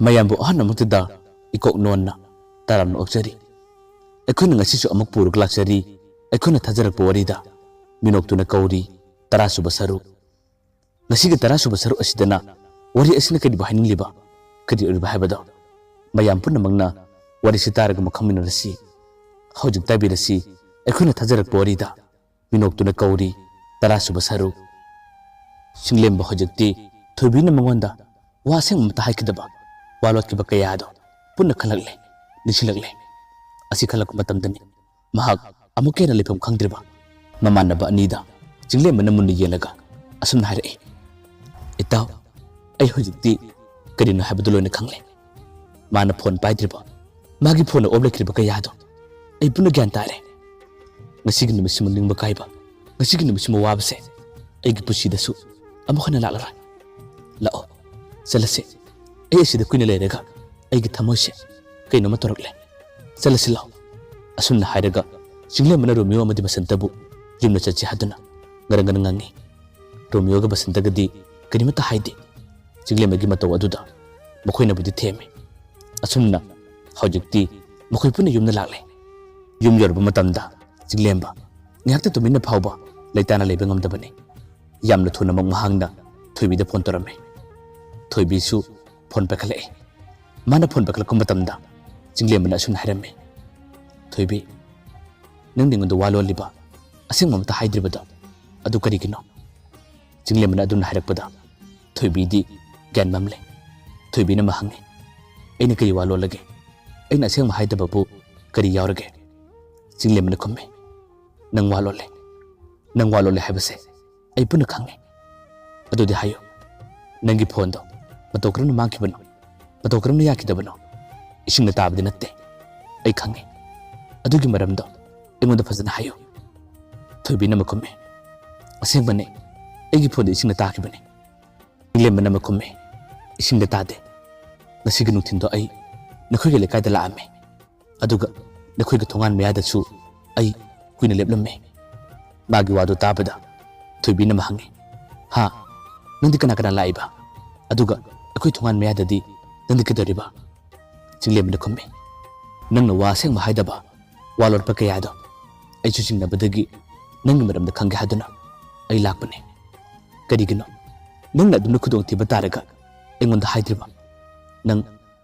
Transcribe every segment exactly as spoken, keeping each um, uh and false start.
ꯃꯌꯥꯝꯕꯨ ꯑꯍꯥꯟꯕꯃꯛꯇꯗ ꯏꯀꯣꯛ ꯅꯣꯟꯅ ꯇꯔꯥꯝꯅ ꯑꯣꯛꯆꯔꯤ꯫ ꯑꯩꯈꯣꯏꯅ ꯉꯁꯤꯁꯨ ꯑꯃꯨꯛ ꯄꯨꯔꯒ ꯂꯥꯛꯆꯔꯤ ꯑꯩꯈꯣꯏꯅ ꯊꯥꯖꯔꯛꯄ ꯋꯥꯔꯤꯗ꯫ ꯃꯤꯅꯣꯛꯇꯨꯅ ꯀꯧꯔꯤ ꯇꯔꯥꯁꯨꯕ ꯁꯔꯨꯛ꯫ ꯉꯁꯤꯒꯤ ꯇꯔꯥꯁꯨꯕ ꯁꯔꯨꯛ ꯑꯁꯤꯗꯅ ꯋꯥꯔꯤ ꯑꯁꯤꯅ ꯀꯔꯤꯕꯨ ꯍꯥꯏꯅꯤꯡꯂꯤꯕ, ꯀꯔꯤ ꯑꯣꯏꯔꯤꯕ ꯍꯥꯏꯕꯗꯣ ꯃꯌꯥꯝ ꯄꯨꯝꯅꯃꯛꯅ ꯋꯥꯔꯤꯁꯤ ꯇꯥꯔꯒ ꯃꯈꯪ ꯃꯤꯟꯅꯔꯁꯤ꯫ ꯍꯧꯖꯤꯛ ꯇꯥꯕꯤꯔꯁꯤ ꯑꯩꯈꯣꯏꯅ ꯊꯥꯖꯔꯛꯄ ꯋꯥꯔꯤꯗ꯫ ꯃꯤꯅꯣꯛꯇꯨꯅ ꯀꯧꯔꯤ ꯇꯔꯥꯁꯨꯕ ꯁꯔꯨꯛ꯫ ꯆꯤꯡꯂꯦꯝꯕ ꯍꯧꯖꯤꯛꯇꯤ ꯊꯣꯏꯕꯤꯅ ꯃꯉꯣꯟꯗ ꯋꯥ ꯑꯁꯦꯡꯕ ꯑꯃꯠꯇ ꯍꯥꯏꯈꯤꯗꯕ ꯋꯥ ꯂꯣꯠꯈꯤꯕ ꯀꯌꯥꯗꯣ ꯄꯨꯟꯅ ꯈꯜꯂꯛꯂꯦ, ꯅꯤꯡꯁꯤꯡꯂꯛꯂꯦ꯫ ꯑꯁꯤ ꯈꯜꯂꯛꯄ ꯃꯇꯝꯗꯅꯤ ꯃꯍꯥꯛ ꯑꯃꯨꯛꯀ ꯍꯦꯟꯅ ꯂꯩꯐꯝ ꯈꯪꯗ꯭ꯔꯤꯕ ꯃꯃꯥꯟꯅꯕ ꯑꯅꯤꯗ ꯆꯤꯡꯂꯦꯝꯕꯅ ꯃꯨꯟꯅ ꯌꯦꯡꯂꯒ ꯑꯁꯨꯝꯅ ꯍꯥꯏꯔꯛꯏ, "ꯏꯇꯥꯎ, ꯑꯩ ꯍꯧꯖꯤꯛꯇꯤ ꯀꯔꯤꯅꯣ ꯍꯥꯏꯕꯗꯨ ꯂꯣꯏꯅ ꯈꯪꯂꯦ꯫ ꯃꯥꯅ ꯐꯣꯟ ꯄꯥꯏꯗ꯭ꯔꯤꯕ, ꯃꯥꯒꯤ ꯐꯣꯟꯗ ꯑꯣꯞ ꯂꯩꯈ꯭ꯔꯤꯕ ꯀꯌꯥꯗꯣ ꯑꯩ ꯄꯨꯟꯅ ꯒ꯭ꯌꯥꯟ ꯇꯥꯔꯦ꯫ ꯉꯁꯤꯒꯤ ꯅꯨꯃꯤꯠꯁꯤꯃ ꯅꯤꯡꯕ ꯀꯥꯏꯕ, ꯉꯁꯤꯒꯤ ꯅꯨꯃꯤꯠꯁꯤꯃ ꯋꯥꯕꯁꯦ ꯑꯩꯒꯤ ꯄꯨꯟꯁꯤꯗꯁꯨ ꯑꯃꯨꯛ ꯍꯟꯅ ꯂꯥꯛꯂꯔꯣꯏ꯫ ꯂꯥꯛꯑꯣ, ꯆꯠꯂꯁꯤ꯫ ꯑꯩ ꯑꯁꯤꯗ ꯀꯨꯏꯅ ꯂꯩꯔꯒ ꯑꯩꯒꯤ ꯊꯃꯣꯏꯁꯦ ꯀꯩꯅꯣꯝꯃ ꯇꯧꯔꯛꯂꯦ꯫ ꯆꯠꯂꯁꯤ ꯂꯥꯛꯑꯣ꯫" ꯑꯁꯨꯝꯅ ꯍꯥꯏꯔꯒ ꯆꯤꯡꯂꯦꯝꯕꯅ ꯔꯣꯃꯤꯌꯣ ꯑꯃꯗꯤ ꯕꯁꯟꯇꯕꯨ ꯌꯨꯝꯗ ꯆꯠꯁꯤ ꯍꯥꯏꯗꯨꯅ ꯉꯔꯪ ꯉꯔꯪ ꯉꯥꯡꯉꯤ꯫ ꯔꯣꯃꯤꯌꯣꯒ ꯕꯁꯟꯇꯒꯗꯤ ꯀꯔꯤꯃꯠꯇ ꯍꯥꯏꯗꯦ꯫ ꯆꯤꯡꯂꯦꯝꯕꯒꯤ ꯃꯇꯧ ꯑꯗꯨꯗ ꯃꯈꯣꯏꯅꯕꯨꯗꯤ ꯊꯦꯝꯃꯤ꯫ ꯑꯁꯨꯝꯅ ꯍꯧꯖꯤꯛꯇꯤ ꯃꯈꯣꯏ ꯄꯨꯟꯅ ꯌꯨꯝꯗ ꯂꯥꯛꯂꯦ꯫ ꯌꯨꯝ ꯌꯧꯔꯕ ꯃꯇꯝꯗ ꯆꯤꯡꯂꯦꯝꯕ ꯉꯥꯏꯍꯥꯛꯇ ꯇꯨꯃꯤꯟꯅ ꯐꯥꯎꯕ ꯂꯩꯇꯥꯅ ꯂꯩꯕ ꯉꯝꯗꯕꯅꯤ꯫ ꯌꯥꯝꯅ ꯊꯨꯅꯃꯛ ꯃꯍꯥꯛꯅ ꯊꯣꯏꯕꯤꯗ ꯐꯣꯟ ꯇꯧꯔꯝꯃꯤ꯫ ꯊꯣꯏꯕꯤꯁꯨ ꯐꯣꯟ ꯄꯥꯏꯈꯠꯂꯛꯏ꯫ ꯃꯥꯅ ꯐꯣꯟ ꯄꯥꯏꯈꯠꯂꯛꯄ ꯃꯇꯝꯗ ꯆꯤꯡꯂꯦꯝꯕꯅ ꯑꯁꯨꯝꯅ ꯍꯥꯏꯔꯝꯃꯤ, "ꯊꯣꯏꯕꯤ, ꯅꯪꯗꯤ ꯑꯩꯉꯣꯟꯗ ꯋꯥ ꯂꯣꯜꯂꯤꯕ, ꯑꯁꯦꯡꯕ ꯑꯃꯇ ꯍꯥꯏꯗ꯭ꯔꯤꯕꯗꯣ ꯑꯗꯨ ꯀꯔꯤꯒꯤꯅꯣ?" ꯆꯤꯡꯂꯦꯝꯕꯅ ꯑꯗꯨꯝꯅ ꯍꯥꯏꯔꯛꯄꯗ ꯊꯣꯏꯕꯤꯗꯤ ꯒ꯭ꯌꯥꯟ ꯃꯝꯂꯦ꯫ ꯊꯣꯏꯕꯤꯅ ꯑꯃ ꯍꯪꯉꯤ, "ꯑꯩꯅ ꯀꯔꯤ ꯋꯥ ꯂꯣꯜꯂꯒꯦ? ꯑꯩꯅ ꯑꯁꯦꯡꯕ ꯍꯥꯏꯗꯕꯕꯨ ꯀꯔꯤ ꯌꯥꯎꯔꯒꯦ?" ꯆꯤꯡꯂꯦꯝꯕꯅ ꯈꯨꯝꯃꯤ, "ꯅꯪ ꯋꯥ ꯂꯣꯜꯂꯦ꯫ ꯅꯪ ꯋꯥ ꯂꯣꯜꯂꯦ ꯍꯥꯏꯕꯁꯦ ꯑꯩ ꯄꯨꯟꯅ ꯈꯪꯉꯦ꯫ ꯑꯗꯨꯗꯤ ꯍꯥꯏꯌꯨ, ꯅꯪꯒꯤ ꯐꯣꯟꯗꯣ ꯃꯇꯧ ꯀꯔꯝꯅ ꯃꯥꯡꯈꯤꯕꯅꯣ? ꯃꯇꯧ ꯀꯔꯝꯅ ꯌꯥꯈꯤꯗꯕꯅꯣ? ꯏꯁꯤꯡꯗ ꯇꯥꯕꯗꯤ ꯅꯠꯇꯦ, ꯑꯩ ꯈꯪꯉꯦ꯫ ꯑꯗꯨꯒꯤ ꯃꯔꯝꯗꯣ ꯑꯩꯉꯣꯟꯗ ꯐꯖꯅ ꯍꯥꯏꯌꯨ꯫" ꯊꯣꯏꯕꯤꯅ ꯑꯃ ꯈꯨꯝꯃꯤ, "ꯑꯁꯦꯡꯕꯅꯦ, ꯑꯩꯒꯤ ꯐꯣꯟꯗꯣ ꯏꯁꯤꯡꯗ ꯇꯥꯈꯤꯕꯅꯦ꯫" ꯆꯤꯡꯂꯦꯝꯕꯅ ꯑꯃ ꯈꯨꯝꯃꯤ, "ꯏꯁꯤꯡꯗ ꯇꯥꯗꯦ꯫ ꯉꯁꯤꯒꯤ ꯅꯨꯡꯊꯤꯟꯗꯣ ꯑꯩ ꯅꯈꯣꯏꯒꯤ ꯂꯩꯀꯥꯏꯗ ꯂꯥꯛꯑꯝꯃꯦ꯫ ꯑꯗꯨꯒ ꯅꯈꯣꯏꯒꯤ ꯊꯣꯡꯒꯥꯟ ꯃꯌꯥꯗꯁꯨ ꯑꯩ ꯀꯨꯏꯅ ꯂꯦꯞꯂꯝꯃꯦ꯫" ꯃꯥꯒꯤ ꯋꯥꯗꯨ ꯇꯥꯕꯗ ꯊꯣꯏꯕꯤꯅ ꯑꯃ ꯍꯪꯉꯤ, "ꯍꯥ? ꯅꯪꯗꯤ ꯀꯅꯥ ꯀꯅꯥ ꯂꯥꯛꯏꯕ? ꯑꯗꯨꯒ ꯑꯩꯈꯣꯏ ꯊꯣꯡꯒꯥꯟ ꯃꯌꯥꯗꯗꯤ ꯅꯪꯗꯤ ꯀꯩꯗꯧꯔꯤꯕ?" ꯆꯤꯡꯂꯦꯝꯕꯅ ꯈꯨꯝꯃꯤ, "ꯅꯪꯅ ꯋꯥ ꯑꯁꯦꯡꯕ ꯍꯥꯏꯗꯕ, ꯋꯥ ꯂꯣꯠꯄ ꯀꯌꯥꯗꯣ ꯑꯩꯁꯨ ꯆꯤꯡꯅꯕꯗꯒꯤ ꯅꯪꯒꯤ ꯃꯔꯝꯗ ꯈꯪꯒꯦ ꯍꯥꯏꯗꯨꯅ ꯑꯩ ꯂꯥꯛꯄꯅꯦ꯫ ꯀꯔꯤꯒꯤꯅꯣ ꯅꯪꯅ ꯑꯗꯨꯝꯅ ꯈꯨꯗꯣꯡꯊꯤꯕ ꯇꯥꯔꯒ ꯑꯩꯉꯣꯟꯗ ꯍꯥꯏꯗ꯭ꯔꯤꯕ? ꯅꯪ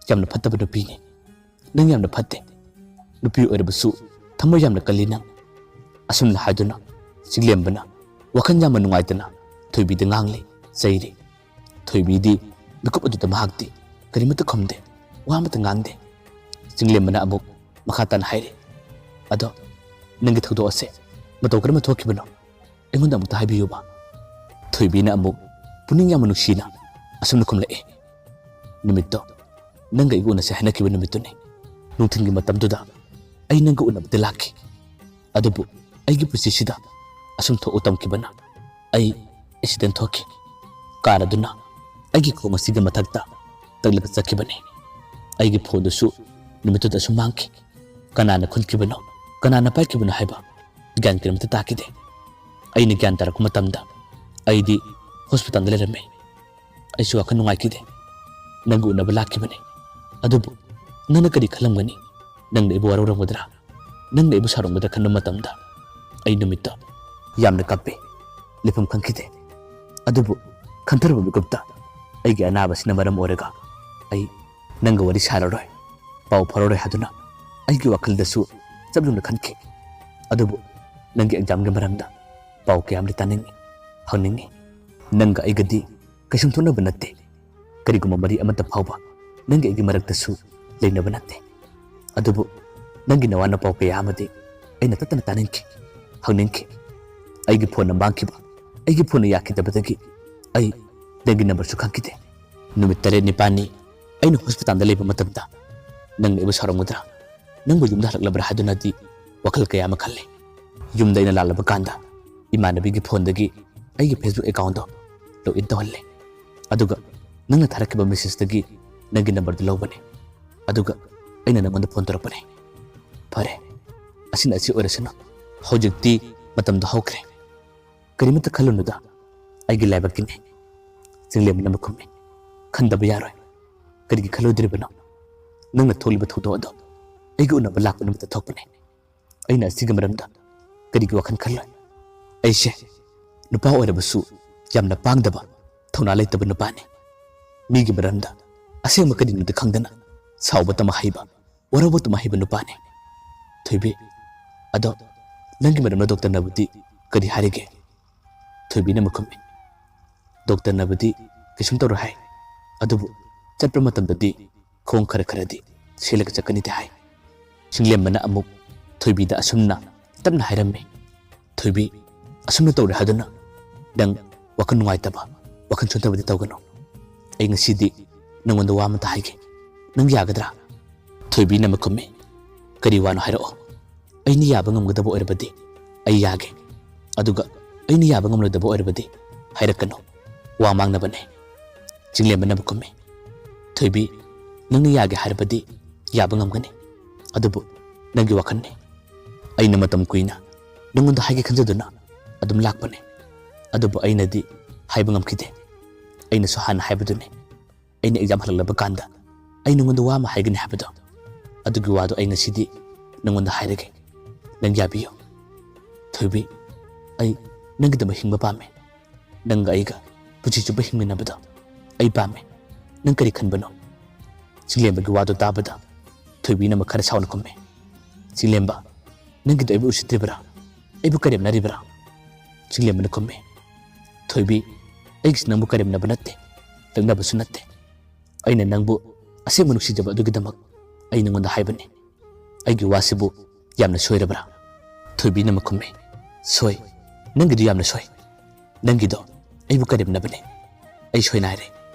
ꯌꯥꯝꯅ ꯐꯠꯇꯕ ꯅꯨꯄꯤꯅꯤ꯫ ꯅꯪ ꯌꯥꯝꯅ ꯐꯠꯇꯦ꯫ ꯅꯨꯄꯤ ꯑꯣꯏꯔꯕꯁꯨ ꯊꯃꯣꯏ ꯌꯥꯝꯅ ꯀꯜꯂꯤ ꯅꯪ꯫" ꯑꯁꯨꯝꯅ ꯍꯥꯏꯗꯨꯅ ꯆꯤꯡꯂꯦꯝꯕꯅ ꯋꯥꯈꯜ ꯌꯥꯝꯅ ꯅꯨꯡꯉꯥꯏꯇꯅ ꯊꯣꯏꯕꯤꯗ ꯉꯥꯡꯂꯤ, ꯆꯩꯔꯤ꯫ ꯊꯣꯏꯕꯤꯗꯤ ꯃꯤꯀꯨꯞ ꯑꯗꯨꯗ ꯃꯍꯥꯛꯇꯤ ꯀꯔꯤꯃꯠꯇ ꯈꯨꯝꯗꯦ, ꯋꯥ ꯑꯃꯠꯇ ꯉꯥꯡꯗꯦ꯫ ꯆꯤꯡꯂꯦꯝꯕꯅ ꯑꯃꯨꯛ ꯃꯈꯥ ꯇꯥꯅ ꯍꯥꯏꯔꯤ, "ꯑꯗꯣ ꯅꯪꯒꯤ ꯊꯧꯗꯣꯛ ꯑꯁꯦ ꯃꯇꯧ ꯀꯔꯝꯅ ꯊꯣꯛꯈꯤꯕꯅꯣ? ꯑꯩꯉꯣꯟꯗ ꯑꯃꯨꯛꯇ ꯍꯥꯏꯕꯤꯌꯨꯕ꯫" ꯊꯣꯏꯕꯤꯅ ꯑꯃꯨꯛ ꯄꯨꯛꯅꯤꯡ ꯌꯥꯝꯅ ꯅꯨꯡꯁꯤꯅ ꯑꯁꯨꯝꯅ ꯈꯨꯝꯂꯛꯏ, "ꯅꯨꯃꯤꯠꯇꯣ ꯅꯪꯒ ꯑꯩꯒ ꯎꯅꯁꯦ ꯍꯥꯏꯅꯈꯤꯕ ꯅꯨꯃꯤꯠꯇꯨꯅꯤ꯫ ꯅꯨꯡꯊꯤꯜꯒꯤ ꯃꯇꯝꯗꯨꯗ ꯑꯩ ꯅꯪꯒ ꯎꯅꯕꯗ ꯂꯥꯛꯈꯤ꯫ ꯑꯗꯨꯕꯨ ꯑꯩꯒꯤ ꯄꯨꯟꯁꯤꯁꯤꯗ ꯑꯁꯨꯝ ꯊꯣꯛꯎ ꯇꯝꯈꯤꯕꯅ ꯑꯩ ꯑꯦꯛꯁꯤꯗꯦꯟ ꯊꯣꯛꯈꯤ꯫ ꯀꯥꯔ ꯑꯗꯨꯅ ꯑꯩꯒꯤ ꯈꯣꯡ ꯑꯁꯤꯒꯤ ꯃꯊꯛꯇ ꯇꯛꯂꯒ ꯆꯠꯈꯤꯕꯅꯤ꯫ ꯑꯩꯒꯤ ꯐꯣꯟꯗꯨꯁꯨ ꯅꯨꯃꯤꯠꯇꯨꯗ ꯑꯁꯨꯝ ꯃꯥꯡꯈꯤ꯫ ꯀꯅꯥꯅ ꯈꯨꯟꯈꯤꯕꯅꯣ, ꯀꯅꯥꯅ ꯄꯥꯏꯈꯤꯕꯅꯣ ꯍꯥꯏꯕ ꯒ꯭ꯌꯥꯟ ꯀꯔꯤꯃꯠꯇ ꯇꯥꯈꯤꯗꯦ꯫ ꯑꯩꯅ ꯒ꯭ꯌꯥꯟ ꯇꯥꯔꯛꯄ ꯃꯇꯝꯗ ꯑꯩꯗꯤ ꯍꯣꯁꯄꯤꯇꯥꯜꯗ ꯂꯩꯔꯝꯃꯤ꯫ ꯑꯩꯁꯨ ꯋꯥꯈꯜ ꯅꯨꯡꯉꯥꯏꯈꯤꯗꯦ꯫ ꯅꯪꯒ ꯎꯅꯕ ꯂꯥꯛꯈꯤꯕꯅꯤ꯫ ꯑꯗꯨꯕꯨ ꯅꯪꯅ ꯀꯔꯤ ꯈꯜꯂꯝꯒꯅꯤ? ꯅꯪꯅ ꯑꯩꯕꯨ ꯋꯥꯔꯧꯔꯝꯒꯗ꯭ꯔꯥ? ꯅꯪꯅ ꯑꯩꯕꯨ ꯁꯥꯎꯔꯝꯒꯗ꯭ꯔꯥ ꯈꯟꯕ ꯃꯇꯝꯗ ꯑꯩ ꯅꯨꯃꯤꯠꯇ ꯌꯥꯝꯅ ꯀꯞꯄꯤ꯫ ꯂꯩꯐꯝ ꯈꯪꯈꯤꯗꯦ꯫ ꯑꯗꯨꯕꯨ ꯈꯟꯊꯔꯕ ꯃꯤꯀꯨꯞꯇ ꯑꯩꯒꯤ ꯑꯅꯥꯕꯁꯤꯅ ꯃꯔꯝ ꯑꯣꯏꯔꯒ ꯑꯩ ꯅꯪꯒ ꯋꯥꯔꯤ ꯁꯥꯔꯔꯣꯏ, ꯄꯥꯎ ꯐꯥꯎꯔꯔꯣꯏ ꯍꯥꯏꯗꯨꯅ ꯑꯩꯒꯤ ꯋꯥꯈꯜꯗꯁꯨ ꯆꯞ ꯌꯨꯡꯅ ꯈꯟꯈꯤ꯫ ꯑꯗꯨꯕꯨ ꯅꯪꯒꯤ ꯑꯦꯛꯖꯥꯝꯒꯤ ꯃꯔꯝꯗ ꯄꯥꯎ ꯀꯌꯥ ꯑꯃꯗꯤ ꯇꯥꯅꯤꯡꯏ, ꯍꯪꯅꯤꯡꯏ꯫ ꯅꯪꯒ ꯑꯩꯒꯗꯤ ꯀꯩꯁꯨꯝ ꯊꯣꯛꯅꯕ ꯅꯠꯇꯦ꯫ ꯀꯔꯤꯒꯨꯝꯕ ꯃꯔꯤ ꯑꯃꯠꯇ ꯐꯥꯎꯕ ꯅꯪꯒꯤ ꯑꯩꯒꯤ ꯃꯔꯛꯇꯁꯨ ꯂꯩꯅꯕ ꯅꯠꯇꯦ꯫ ꯑꯗꯨꯕꯨ ꯅꯪꯒꯤ ꯅꯋꯥ ꯅꯄꯥꯎ ꯀꯌꯥ ꯑꯃꯗꯤ ꯑꯩꯅ ꯇꯠꯇꯅ ꯇꯥꯅꯤꯡꯈꯤ, ꯍꯪꯅꯤꯡꯈꯤ꯫ ꯑꯩꯒꯤ ꯐꯣꯟꯅ ꯃꯥꯡꯈꯤꯕ, ꯑꯩꯒꯤ ꯐꯣꯟꯅ ꯌꯥꯈꯤꯗꯕꯗꯒꯤ ꯑꯩ ꯅꯪꯒꯤ ꯅꯝꯕꯔꯁꯨ ꯈꯪꯈꯤꯗꯦ꯫ ꯅꯨꯃꯤꯠ ꯇꯔꯦꯠ ꯅꯤꯄꯥꯜꯅꯤ ꯑꯩꯅ ꯍꯣꯁꯄꯤꯇꯥꯜꯗ ꯂꯩꯕ ꯃꯇꯝꯗ ꯅꯪꯅ ꯑꯩꯕꯨ ꯁꯥꯎꯔꯝꯒꯗ꯭ꯔꯥ, ꯅꯪꯕꯨ ꯌꯨꯝꯗ ꯍꯜꯂꯛꯂꯕ꯭ꯔꯥ ꯍꯥꯏꯗꯨꯅꯗꯤ ꯋꯥꯈꯜ ꯀꯌꯥ ꯑꯃ ꯈꯜꯂꯤ꯫ ꯌꯨꯝꯗ ꯑꯩꯅ ꯂꯥꯛꯂꯕ ꯀꯥꯟꯗ ꯏꯃꯥꯟꯅꯕꯤꯒꯤ ꯐꯣꯟꯗꯒꯤ ꯑꯩꯒꯤ Facebook accountꯗꯣ login ꯇꯧꯍꯜꯂꯦ꯫ ꯑꯗꯨꯒ ꯅꯪꯅ ꯊꯥꯔꯛꯈꯤꯕ messageꯇꯒꯤ ꯅꯪꯒꯤ ꯅꯝꯕꯔꯗꯨ ꯂꯧꯕꯅꯦ꯫ ꯑꯗꯨꯒ ꯑꯩꯅ ꯅꯪꯉꯣꯟꯗ ꯐꯣꯟ ꯇꯧꯔꯛꯄꯅꯦ꯫ ꯐꯔꯦ, ꯑꯁꯤꯅ ꯑꯁꯤ ꯑꯣꯏꯔꯁꯅꯨ꯫ ꯍꯧꯖꯤꯛꯇꯤ ꯃꯇꯝꯗꯣ ꯍꯧꯈ꯭ꯔꯦ꯫ ꯀꯔꯤꯃꯠꯇ ꯈꯜꯂꯨꯅꯨꯗ, ꯑꯩꯒꯤ ꯂꯥꯏꯕꯛꯀꯤꯅꯦ꯫ ꯆꯤꯡꯂꯦꯝꯕꯅ ꯑꯃꯨꯛ ꯈꯨꯝꯃꯤ, ꯈꯟꯗꯕ ꯌꯥꯔꯣꯏ꯫ ꯀꯔꯤꯒꯤ ꯈꯜꯂꯣꯏꯗꯣꯔꯤꯕꯅꯣ? ꯅꯪꯅ ꯊꯣꯛꯂꯤꯕ ꯊꯧꯗꯣꯛ ꯑꯗꯣ ꯑꯩꯒ ꯎꯅꯕ ꯂꯥꯛꯄ ꯅꯨꯃꯤꯠꯇ ꯊꯣꯛꯄꯅꯦ꯫ ꯑꯩꯅ ꯑꯁꯤꯒꯤ ꯃꯔꯝꯗ ꯀꯔꯤꯒꯤ ꯋꯥꯈꯜ ꯈꯜꯂꯣꯏ? ꯑꯩꯁꯦ ꯅꯨꯄꯥ ꯑꯣꯏꯔꯕꯁꯨ ꯌꯥꯝꯅ ꯄꯥꯡꯗꯕ, ꯊꯧꯅꯥ ꯂꯩꯇꯕ ꯅꯨꯄꯥꯅꯤ꯫ ꯃꯤꯒꯤ ꯃꯔꯝꯗ ꯑꯁꯦꯡꯕ ꯀꯔꯤꯅꯣꯗꯤ ꯈꯪꯗꯅ ꯁꯥꯎꯕ ꯇꯃ ꯍꯩꯕ, ꯋꯥꯔꯧꯕ ꯇꯃ ꯍꯩꯕ ꯅꯨꯄꯥꯅꯤ꯫ ꯊꯣꯏꯕꯤ, ꯑꯗꯣ ꯅꯪꯒꯤ ꯃꯔꯝꯗ ꯗꯣꯛꯇꯔꯅꯕꯨꯗꯤ ꯀꯔꯤ ꯍꯥꯏꯔꯤꯒꯦ? ꯊꯣꯏꯕꯤꯅ ꯑꯃꯨꯛ ꯈꯨꯝꯃꯤ, "ꯗꯣꯛꯇꯔꯅꯕꯨꯗꯤ ꯀꯩꯁꯨꯝ ꯇꯧꯔꯣꯏ ꯍꯥꯏ, ꯑꯗꯨꯕꯨ ꯆꯠꯄ ꯃꯇꯝꯗꯗꯤ ꯈꯣꯡ ꯈꯔ ꯈꯔꯗꯤ ꯁꯦꯠꯂꯒ ꯆꯠꯀꯅꯤꯗꯤ ꯍꯥꯏ꯫" ꯆꯤꯡꯂꯦꯝꯕꯅ ꯑꯃꯨꯛ ꯊꯣꯏꯕꯤꯗ ꯑꯁꯨꯝꯅ ꯇꯞꯅ ꯍꯥꯏꯔꯝꯃꯤ, "ꯊꯣꯏꯕꯤ, ꯑꯁꯨꯝꯅ ꯇꯧꯔꯦ ꯍꯥꯏꯗꯨꯅ ꯅꯪ ꯋꯥꯈꯜ ꯅꯨꯡꯉꯥꯏꯇꯕ, ꯋꯥꯈꯜ ꯁꯣꯟꯊꯕꯗꯤ ꯇꯧꯒꯅꯨ꯫ ꯑꯩ ꯉꯁꯤꯗꯤ ꯅꯪꯉꯣꯟꯗ ꯋꯥ ꯑꯃꯇ ꯍꯥꯏꯒꯦ꯫ ꯅꯪ ꯌꯥꯒꯗ꯭ꯔꯥ?" ꯊꯣꯏꯕꯤꯅ ꯑꯃꯨꯛ ꯈꯨꯝꯃꯤ, "ꯀꯔꯤ ꯋꯥꯅꯣ ꯍꯥꯏꯔꯛꯑꯣ꯫ ꯑꯩꯅ ꯌꯥꯕ ꯉꯝꯒꯗꯕ ꯑꯣꯏꯔꯕꯗꯤ ꯑꯩ ꯌꯥꯒꯦ꯫ ꯑꯗꯨꯒ ꯑꯩꯅ ꯌꯥꯕ ꯉꯝꯂꯣꯏꯗꯕ ꯑꯣꯏꯔꯕꯗꯤ ꯍꯥꯏꯔꯛꯀꯅꯨ꯫ ꯋꯥ ꯃꯥꯡꯅꯕꯅꯦ꯫" ꯆꯤꯡꯂꯦꯝꯕꯅ ꯑꯃꯨꯛ ꯈꯨꯝꯃꯤ, "ꯊꯣꯏꯕꯤ, ꯅꯪꯅ ꯌꯥꯒꯦ ꯍꯥꯏꯔꯕꯗꯤ ꯌꯥꯕ ꯉꯝꯒꯅꯤ꯫ ꯑꯗꯨꯕꯨ ꯅꯪꯒꯤ ꯋꯥꯈꯜꯅꯤ꯫ ꯑꯩꯅ ꯃꯇꯝ ꯀꯨꯏꯅ ꯅꯪꯉꯣꯟꯗ ꯍꯥꯏꯒꯦ ꯈꯟꯖꯗꯨꯅ ꯑꯗꯨꯝ ꯂꯥꯛꯄꯅꯦ꯫ ꯑꯗꯨꯕꯨ ꯑꯩꯅꯗꯤ ꯍꯥꯏꯕ ꯉꯝꯈꯤꯗꯦ꯫ ꯑꯩꯅꯁꯨ ꯍꯥꯟꯅ ꯍꯥꯏꯕꯗꯨꯅꯤ, ꯑꯩꯅ ꯑꯦꯛꯖꯥꯝ ꯍꯜꯂꯛꯂꯕ ꯀꯥꯟꯗ ꯑꯩ ꯅꯉꯣꯟꯗ ꯋꯥ ꯑꯃ ꯍꯥꯏꯒꯅꯤ ꯍꯥꯏꯕꯗꯣ꯫ ꯑꯗꯨꯒꯤ ꯋꯥꯗꯣ ꯑꯩ ꯉꯁꯤꯗꯤ ꯅꯉꯣꯟꯗ ꯍꯥꯏꯔꯒꯦ꯫ ꯅꯪ ꯌꯥꯕꯤꯌꯨ꯫" "ꯊꯣꯏꯕꯤ, ꯑꯩ ꯅꯪꯒꯤꯗꯃꯛ ꯍꯤꯡꯕ ꯄꯥꯝꯃꯦ꯫ ꯅꯪꯒ ꯑꯩꯒ ꯄꯨꯟꯁꯤ ꯆꯨꯞꯄ ꯍꯤꯡꯃꯤꯟꯅꯕꯗꯣ ꯑꯩ ꯄꯥꯝꯃꯦ꯫ ꯅꯪ ꯀꯔꯤ ꯈꯟꯕꯅꯣ?" ꯆꯤꯡꯂꯦꯝꯕꯒꯤ ꯋꯥꯗꯨ ꯇꯥꯕꯗ ꯊꯣꯏꯕꯤꯅ ꯑꯃꯨꯛ ꯈꯔ ꯁꯥꯎꯅ ꯈꯨꯝꯃꯤ, "ꯆꯤꯡꯂꯦꯝꯕ, ꯅꯪꯒꯤꯗꯣ ꯑꯩꯕꯨ ꯎꯁꯤꯠꯇ꯭ꯔꯤꯕ꯭ꯔꯥ? ꯑꯩꯕꯨ ꯀꯔꯦꯝꯅꯔꯤꯕ꯭ꯔꯥ?" ꯆꯤꯡꯂꯦꯝꯕꯅ ꯈꯨꯝꯃꯤ, "ꯊꯣꯏꯕꯤ, ꯑꯩꯒꯤꯁꯤ ꯅꯪꯕꯨ ꯀꯔꯦꯝꯅꯕ ꯅꯠꯇꯦ, ꯂꯛꯅꯕꯁꯨ ꯅꯠꯇꯦ꯫ ꯑꯩꯅ ꯅꯪꯕꯨ ꯑꯁꯦꯡꯕ ꯅꯨꯡꯁꯤꯖꯕ ꯑꯗꯨꯒꯤꯗꯃꯛ ꯑꯩ ꯅꯉꯣꯟꯗ ꯍꯥꯏꯕꯅꯤ꯫ ꯑꯩꯒꯤ ꯋꯥꯁꯤꯕꯨ ꯌꯥꯝꯅ ꯁꯣꯏꯔꯕ꯭ꯔꯥ?" ꯊꯣꯏꯕꯤꯅ ꯑꯃꯨꯛ ꯈꯨꯝꯃꯤ, "ꯁꯣꯏ, ꯅꯪꯒꯤꯗꯨ ꯌꯥꯝꯅ ꯁꯣꯏ꯫ ꯅꯪꯒꯤꯗꯣ ꯑꯩꯕꯨ ꯀꯔꯦꯝꯅꯕꯅꯤ꯫ ꯑꯩ ꯁꯣꯏꯅꯥꯏꯔꯦ꯫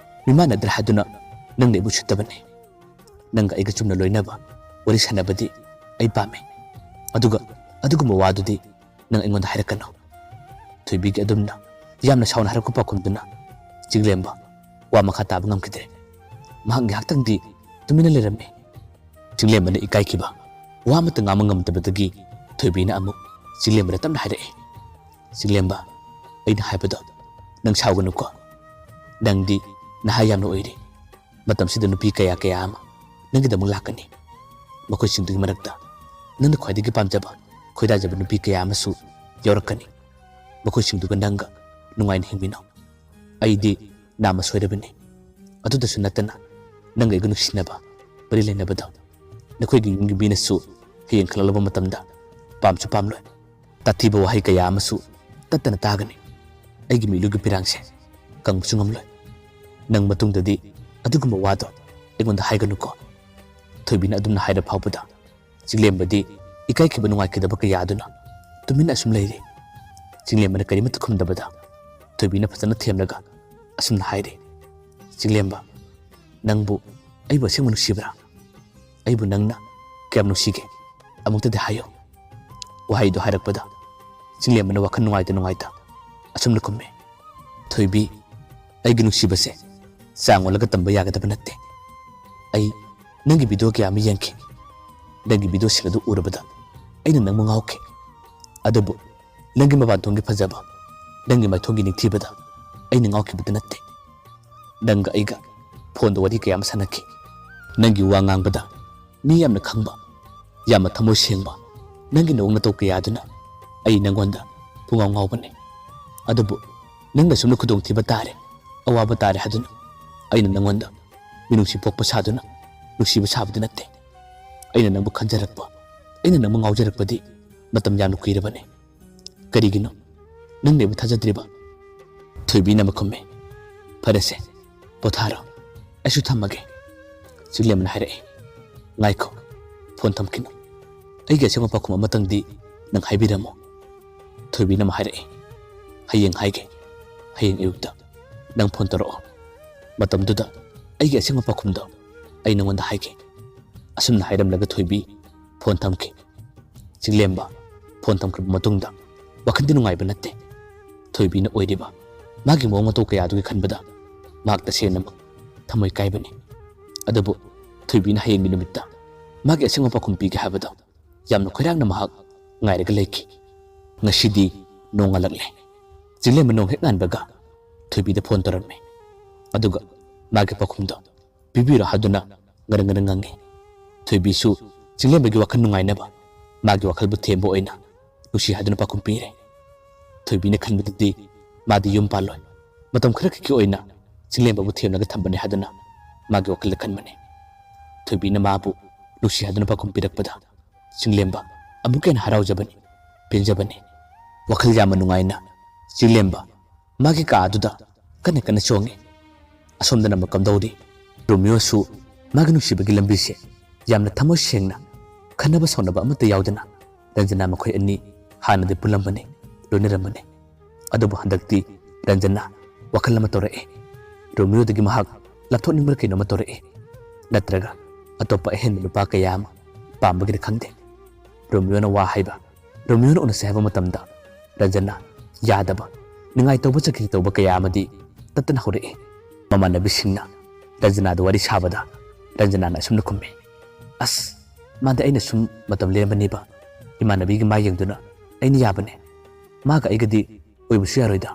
ꯃꯤꯃꯥꯟꯅꯗ꯭ꯔꯦ ꯍꯥꯏꯗꯨꯅ ꯅꯪꯅ ꯑꯩꯕꯨ ꯎꯁꯤꯠꯇꯕꯅꯤ꯫ ꯅꯪꯒ ꯑꯩꯒ ꯆꯨꯝꯅ ꯂꯣꯏꯅꯕ, ꯋꯥꯔꯤ ꯁꯥꯟꯅꯕꯗꯤ ꯑꯩ ꯄꯥꯝꯃꯤ꯫ ꯑꯗꯨꯒ ꯑꯗꯨꯒꯨꯝꯕ ꯋꯥꯗꯨꯗꯤ ꯅꯪ ꯑꯩꯉꯣꯟꯗ ꯍꯥꯏꯔꯛꯀꯅꯨ꯫" ꯊꯣꯏꯕꯤꯒꯤ ꯑꯗꯨꯝꯅ ꯌꯥꯝꯅ ꯁꯥꯎꯅ ꯍꯥꯏꯔꯛꯄ ꯄꯥꯎꯈꯨꯝꯗꯨꯅ ꯆꯤꯡꯂꯦꯝꯕ ꯋꯥ ꯃꯈꯥ ꯇꯥꯕ ꯉꯝꯈꯤꯗ꯭ꯔꯦ꯫ ꯃꯍꯥꯛ ꯉꯥꯏꯍꯥꯛꯇꯪꯗꯤ ꯇꯨꯃꯤꯟꯅ ꯂꯩꯔꯝꯃꯤ꯫ ꯆꯤꯡꯂꯦꯝꯕꯅ ꯏꯀꯥꯏꯈꯤꯕ, ꯋꯥ ꯑꯃꯠꯇ ꯉꯥꯡꯕ ꯉꯝꯗꯕꯗꯒꯤ ꯊꯣꯏꯕꯤꯅ ꯑꯃꯨꯛ ꯆꯤꯡꯂꯦꯝꯕꯗ ꯇꯞꯅ ꯍꯥꯏꯔꯛꯏ, "ꯆꯤꯡꯂꯦꯝꯕ, ꯑꯩꯅ ꯍꯥꯏꯕꯗꯣ ꯅꯪ ꯁꯥꯎꯒꯅꯨꯀꯣ꯫ ꯅꯪꯗꯤ ꯅꯍꯥ ꯌꯥꯝꯅ ꯑꯣꯏꯔꯤ꯫ ꯃꯇꯝꯁꯤꯗ ꯅꯨꯄꯤ ꯀꯌꯥ ꯀꯌꯥ ꯑꯃ ꯅꯪꯒꯤꯗꯃꯛ ꯂꯥꯛꯀꯅꯤ꯫ ꯃꯈꯣꯏꯁꯤꯡꯗꯨꯒꯤ ꯃꯔꯛꯇ ꯅꯪꯅ ꯈ꯭ꯋꯥꯏꯗꯒꯤ ꯄꯥꯝꯖꯕ, ꯈꯣꯏꯗꯥꯖꯕ ꯅꯨꯄꯤ ꯀꯌꯥ ꯑꯃꯁꯨ ꯌꯥꯎꯔꯛꯀꯅꯤ꯫ ꯃꯈꯣꯏꯁꯤꯡꯗꯨꯒ ꯅꯪꯒ ꯅꯨꯡꯉꯥꯏꯅ ꯍꯤꯡꯃꯤꯟꯅꯧ꯫ ꯑꯩꯗꯤ ꯅꯥꯝꯃ ꯁꯣꯏꯔꯕꯅꯤ꯫ ꯑꯗꯨꯗꯁꯨ ꯅꯠꯇꯅ, ꯅꯪꯒ ꯑꯩꯒ ꯅꯨꯡꯁꯤꯅꯕ, ꯃꯔꯤ ꯂꯩꯅꯕꯗꯣ ꯅꯈꯣꯏꯒꯤ ꯌꯨꯝꯒꯤ ꯃꯤꯅꯁꯨ ꯍꯌꯦꯡ ꯈꯜꯂꯛꯂꯕ ꯃꯇꯝꯗ ꯄꯥꯝꯁꯨ ꯄꯥꯝꯂꯣꯏ꯫ ꯇꯥꯊꯤꯕ ꯋꯥꯍꯩ ꯀꯌꯥ ꯑꯃꯁꯨ ꯇꯠꯇꯅ ꯇꯥꯒꯅꯤ꯫ ꯑꯩꯒꯤ ꯃꯤꯠꯂꯨꯒꯤ ꯄꯤꯔꯥꯡꯁꯦ ꯀꯪꯕꯁꯨ ꯉꯝꯂꯣꯏ꯫ ꯅꯪ ꯃꯇꯨꯡꯗꯗꯤ ꯑꯗꯨꯒꯨꯝꯕ ꯋꯥꯗꯣ ꯑꯩꯉꯣꯟꯗ ꯍꯥꯏꯒꯅꯨꯀꯣ꯫ ꯊꯣꯏꯕꯤꯅ ꯑꯗꯨꯝꯅ ꯍꯥꯏꯔ ꯐꯥꯎꯕꯗ ꯆꯤꯡꯂꯦꯝꯕꯗꯤ ꯏꯀꯥꯏꯈꯤꯕ ꯅꯨꯡꯉꯥꯏꯈꯤꯗꯕ ꯀꯌꯥ ꯑꯗꯨꯅ ꯇꯨꯃꯤꯟꯅ ꯑꯁꯨꯝ ꯂꯩꯔꯤ꯫ ꯆꯤꯡꯂꯦꯝꯕꯅ ꯀꯔꯤꯃꯠꯇ ꯈꯨꯝꯗꯕꯗ ꯊꯣꯏꯕꯤꯅ ꯐꯖꯅ ꯊꯦꯝꯂꯒ ꯑꯁꯨꯝꯅ ꯍꯥꯏꯔꯤ, "ꯆꯤꯡꯂꯦꯝꯕ, ꯅꯪꯕꯨ ꯑꯩꯕꯨ ꯑꯁꯦꯡꯕ ꯅꯨꯡꯁꯤꯕ꯭ꯔꯥ? ꯑꯩꯕꯨ ꯅꯪꯅ ꯀꯌꯥꯝ ꯅꯨꯡꯁꯤꯒꯦ? ꯑꯃꯨꯛꯇꯗꯤ ꯍꯥꯏꯌꯨ꯫" ꯋꯥꯍꯩꯗꯨ ꯍꯥꯏꯔꯛꯄꯗ ꯆꯤꯡꯂꯦꯝꯕꯅ ꯋꯥꯈꯜ ꯅꯨꯡꯉꯥꯏꯇ ꯅꯨꯡꯉꯥꯏꯇ ꯑꯁꯨꯝꯅ ꯈꯨꯝꯃꯤ, "ꯊꯣꯏꯕꯤ, ꯑꯩꯒꯤ ꯅꯨꯡꯁꯤꯕꯁꯦ ꯆꯥꯡ ꯑꯣꯜꯂꯒ ꯇꯝꯕ ꯌꯥꯒꯗꯕ ꯅꯠꯇꯦ꯫ ꯑꯩ ꯅꯪꯒꯤ ꯚꯤꯗꯤꯑꯣ ꯀꯌꯥ ꯑꯃ ꯌꯦꯡꯈꯤ꯫ ꯅꯪꯒꯤ ꯚꯤꯗꯤꯑꯣꯁꯤꯡ ꯑꯗꯨ ꯎꯔꯕꯗ ꯑꯩꯅ ꯅꯪꯕꯨ ꯉꯥꯎꯈꯤ꯫ ꯑꯗꯨꯕꯨ ꯅꯪꯒꯤ ꯃꯄꯥꯟ ꯊꯣꯡꯒꯤ ꯐꯖꯕ, ꯅꯪꯒꯤ ꯃꯥꯏꯊꯣꯡꯒꯤ ꯅꯤꯡꯊꯤꯕꯗ ꯑꯩꯅ ꯉꯥꯎꯈꯤꯕꯗ ꯅꯠꯇꯦ꯫ ꯅꯪꯒ ꯑꯩꯒ ꯐꯣꯟꯗ ꯋꯥꯔꯤ ꯀꯌꯥ ꯑꯃ ꯁꯥꯟꯅꯈꯤ꯫ ꯅꯪꯒꯤ ꯋꯥ ꯉꯥꯡꯕꯗ ꯃꯤ ꯌꯥꯝꯅ ꯈꯪꯕ, ꯌꯥꯝꯅ ꯊꯃꯣꯏ ꯁꯦꯡꯕ ꯅꯪꯒꯤ ꯅꯑꯣꯡ ꯅꯇꯧ ꯀꯌꯥ ꯑꯗꯨꯅ ꯑꯩ ꯅꯪꯉꯣꯟꯗ ꯄꯨꯡꯉꯥꯎ ꯉꯥꯎꯕꯅꯤ꯫ ꯑꯗꯨꯕꯨ ꯅꯪꯅ ꯁꯨꯝꯅ ꯈꯨꯗꯣꯡꯊꯤꯕ ꯇꯥꯔꯦ, ꯑꯋꯥꯕ ꯇꯥꯔꯦ ꯍꯥꯏꯗꯨꯅ ꯑꯩꯅ ꯅꯪꯉꯣꯟꯗ ꯃꯤꯅꯨꯡꯁꯤ ꯄꯣꯛꯄ ꯁꯥꯗꯨꯅ ꯅꯨꯡꯁꯤꯕ ꯁꯥꯕꯗꯤ ꯅꯠꯇꯦ꯫ ꯑꯩꯅ ꯅꯪꯕꯨ ꯈꯟꯖꯔꯛꯄ, ꯑꯩꯅ ꯅꯪꯕꯨ ꯉꯥꯎꯖꯔꯛꯄꯗꯤ ꯃꯇꯝ ꯌꯥꯝꯅ ꯀꯨꯏꯔꯕꯅꯤ꯫ ꯀꯔꯤꯒꯤꯅꯣ ꯅꯪꯅ ꯑꯩꯕꯨ ꯊꯥꯖꯗ꯭ꯔꯤꯕ?" ꯊꯣꯏꯕꯤꯅ ꯑꯃ ꯈꯨꯝꯃꯦ, "ꯐꯔꯦꯁꯦ, ꯄꯣꯊꯥꯔꯣ, ꯑꯩꯁꯨ ꯊꯝꯃꯒꯦ꯫" ꯆꯤꯡꯂꯦꯝꯕꯅ ꯍꯥꯏꯔꯛꯏ, "ꯉꯥꯏꯈꯣ, ꯐꯣꯟ ꯊꯝꯈꯤꯅꯨ꯫ ꯑꯩꯒꯤ ꯑꯁꯦꯡꯕ ꯄꯥꯎꯈꯨꯝ ꯑꯃꯇꯪꯗꯤ ꯅꯪ ꯍꯥꯏꯕꯤꯔꯝꯃꯨ꯫" ꯊꯣꯏꯕꯤꯅ ꯑꯃ ꯍꯥꯏꯔꯛꯏ, "ꯍꯌꯦꯡ ꯍꯥꯏꯒꯦ꯫ ꯍꯌꯦꯡ ꯑꯌꯨꯛꯇ ꯅꯪ ꯐꯣꯟ ꯇꯧꯔꯛꯑꯣ꯫ ꯃꯇꯝꯗꯨꯗ ꯑꯩꯒꯤ ꯑꯁꯦꯡꯕ ꯄꯥꯎꯈꯨꯝꯗꯣ ꯑꯩ ꯅꯉꯣꯟꯗ ꯍꯥꯏꯒꯦ꯫" ꯑꯁꯨꯝꯅ ꯍꯥꯏꯔꯝꯂꯒ ꯊꯣꯏꯕꯤ ꯐꯣꯟ ꯊꯝꯈꯤ꯫ ꯆꯤꯡꯂꯦꯝꯕ ꯐꯣꯟ ꯊꯝꯈ꯭ꯔꯕ ꯃꯇꯨꯡꯗ ꯋꯥꯈꯜꯗꯤ ꯅꯨꯡꯉꯥꯏꯕ ꯅꯠꯇꯦ꯫ ꯊꯣꯏꯕꯤꯅ ꯑꯣꯏꯔꯤꯕ ꯃꯥꯒꯤ ꯃꯑꯣꯡ ꯃꯇꯧ ꯀꯌꯥꯗꯨꯒꯤ ꯈꯟꯕꯗ ꯃꯍꯥꯛ ꯇꯁꯦꯡꯅꯃꯛ ꯊꯃꯣꯏ ꯀꯥꯏꯕꯅꯤ꯫ ꯑꯗꯨꯕꯨ ꯊꯣꯏꯕꯤꯅ ꯍꯌꯦꯡꯒꯤ ꯅꯨꯃꯤꯠꯇ ꯃꯥꯒꯤ ꯑꯁꯦꯡꯕ ꯄꯥꯎꯈꯨꯝ ꯄꯤꯒꯦ ꯍꯥꯏꯕꯗꯣ ꯌꯥꯝꯅ ꯈꯣꯏꯔꯥꯡꯅ ꯃꯍꯥꯛ ꯉꯥꯏꯔꯒ ꯂꯩꯈꯤ꯫ ꯉꯁꯤꯗꯤ ꯅꯣꯡꯉꯥꯜꯂꯛꯂꯦ꯫ ꯆꯤꯡꯂꯦꯝꯕ ꯅꯣꯡ ꯍꯦꯛ ꯉꯥꯟꯕꯒ ꯊꯣꯏꯕꯤꯗ ꯐꯣꯟ ꯇꯧꯔꯝꯃꯤ꯫ ꯑꯗꯨꯒ ꯃꯥꯒꯤ ꯄꯥꯎꯈꯨꯝꯗꯣ ꯄꯤꯕꯤꯔꯣ ꯍꯥꯏꯗꯨꯅ ꯉꯔꯪ ꯉꯔꯪ ꯉꯪꯉꯤ꯫ ꯊꯣꯏꯕꯤꯁꯨ ꯆꯤꯡꯂꯦꯝꯕꯒꯤ ꯋꯥꯈꯜ ꯅꯨꯡꯉꯥꯏꯅꯕ ꯃꯥꯒꯤ ꯋꯥꯈꯜꯕꯨ ꯊꯦꯝꯕ ꯑꯣꯏꯅ ꯅꯨꯡꯁꯤ ꯍꯥꯏꯗꯨꯅ ꯄꯥꯎꯈꯨꯝ ꯄꯤꯔꯦ꯫ ꯊꯣꯏꯕꯤꯅ ꯈꯟꯕꯗꯗꯤ ꯃꯥꯗꯤ ꯌꯨꯝ ꯄꯥꯜꯂꯣꯏ, ꯃꯇꯝ ꯈꯔ ꯈꯛꯀꯤ ꯑꯣꯏꯅ ꯆꯤꯡꯂꯦꯝꯕꯕꯨ ꯊꯦꯝꯂꯒ ꯊꯝꯕꯅꯤ ꯍꯥꯏꯗꯨꯅ ꯃꯥꯒꯤ ꯋꯥꯈꯜꯗ ꯈꯟꯕꯅꯤ꯫ ꯊꯣꯏꯕꯤꯅ ꯃꯥꯕꯨ ꯅꯨꯡꯁꯤ ꯍꯥꯏꯗꯨꯅ ꯄꯥꯎꯈꯨꯝ ꯄꯤꯔꯛꯄꯗ ꯆꯤꯡꯂꯦꯝꯕ ꯑꯃꯨꯛꯀ ꯍꯦꯟꯅ ꯍꯔꯥꯎꯖꯕꯅꯤ, ꯄꯦꯟꯖꯕꯅꯤ꯫ ꯋꯥꯈꯜ ꯌꯥꯝꯅ ꯅꯨꯡꯉꯥꯏꯅ ꯆꯤꯡꯂꯦꯝꯕ ꯃꯥꯒꯤ ꯀꯥ ꯑꯗꯨꯗ ꯀꯟꯅ ꯀꯟꯅ ꯆꯣꯡꯉꯤ꯫ ꯑꯁꯣꯝꯗꯅ ꯑꯃꯨꯛ ꯀꯝꯗꯧꯔꯤ? ꯔꯣꯃꯤꯌꯣꯁꯨ ꯃꯥꯒꯤ ꯅꯨꯡꯁꯤꯕꯒꯤ ꯂꯝꯕꯤꯁꯦ ꯌꯥꯝꯅ ꯊꯃꯣꯏ ꯁꯦꯡꯅ, ꯈꯟꯅꯕ ꯁꯥꯎꯅꯕ ꯑꯃꯠꯇ ꯌꯥꯎꯗꯅ ꯔꯟꯖꯅꯥ ꯃꯈꯣꯏ ꯑꯅꯤ ꯍꯥꯟꯅꯗꯤ ꯄꯨꯜꯂꯝꯕꯅꯤ, ꯂꯣꯏꯅꯔꯝꯕꯅꯤ꯫ ꯑꯗꯨꯕꯨ ꯍꯟꯗꯛꯇꯤ ꯔꯟꯖꯅꯥ ꯋꯥꯈꯜ ꯑꯃ ꯇꯧꯔꯛꯏ꯫ ꯔꯣꯃꯤꯌꯣꯗꯒꯤ ꯃꯍꯥꯛ ꯂꯥꯞꯊꯣꯛꯅꯤꯡꯕ꯭ꯔꯥ ꯀꯩꯅꯣꯝꯃ ꯇꯧꯔꯛꯏ꯫ ꯅꯠꯇ꯭ꯔꯒ ꯑꯇꯣꯞꯄ ꯑꯍꯦꯟꯕ ꯅꯨꯄꯥ ꯀꯌꯥ ꯑꯃ ꯄꯥꯝꯕꯒꯤꯔ ꯈꯪꯗꯦ꯫ ꯔꯣꯃꯤꯌꯣꯅ ꯋꯥ ꯍꯥꯏꯕ, ꯔꯣꯃꯤꯌꯣꯅ ꯎꯅꯁꯦ ꯍꯥꯏꯕ ꯃꯇꯝꯗ ꯔꯟꯖꯅꯥ ꯌꯥꯗꯕ, ꯅꯤꯡꯉꯥꯏ ꯇꯧꯕ ꯆꯀ꯭ꯔꯤ ꯇꯧꯕ ꯀꯌꯥ ꯑꯃꯗꯤ ꯇꯠꯇꯅ ꯍꯧꯔꯛꯏ꯫ ꯃꯃꯥꯟꯅꯕꯤꯁꯤꯡꯅ ꯔꯟꯖꯅꯥꯗ ꯋꯥꯔꯤ ꯁꯥꯕꯗ ꯔꯟꯖꯅꯥꯅ ꯑꯁꯨꯝꯅ ꯈꯨꯝꯃꯤ, "ꯑꯁ, ꯃꯥꯗꯤ ꯑꯩꯅ ꯁꯨꯝ ꯃꯇꯝ ꯂꯦꯟꯕꯅꯦꯕ꯫ ꯏꯃꯥꯟꯅꯕꯤꯒꯤ ꯃꯥꯏ ꯌꯦꯡꯗꯨꯅ ꯑꯩꯅ ꯌꯥꯕꯅꯦ꯫ ꯃꯥꯒ ꯑꯩꯒꯗꯤ ꯑꯣꯏꯕꯁꯨ ꯌꯥꯔꯣꯏꯗ꯫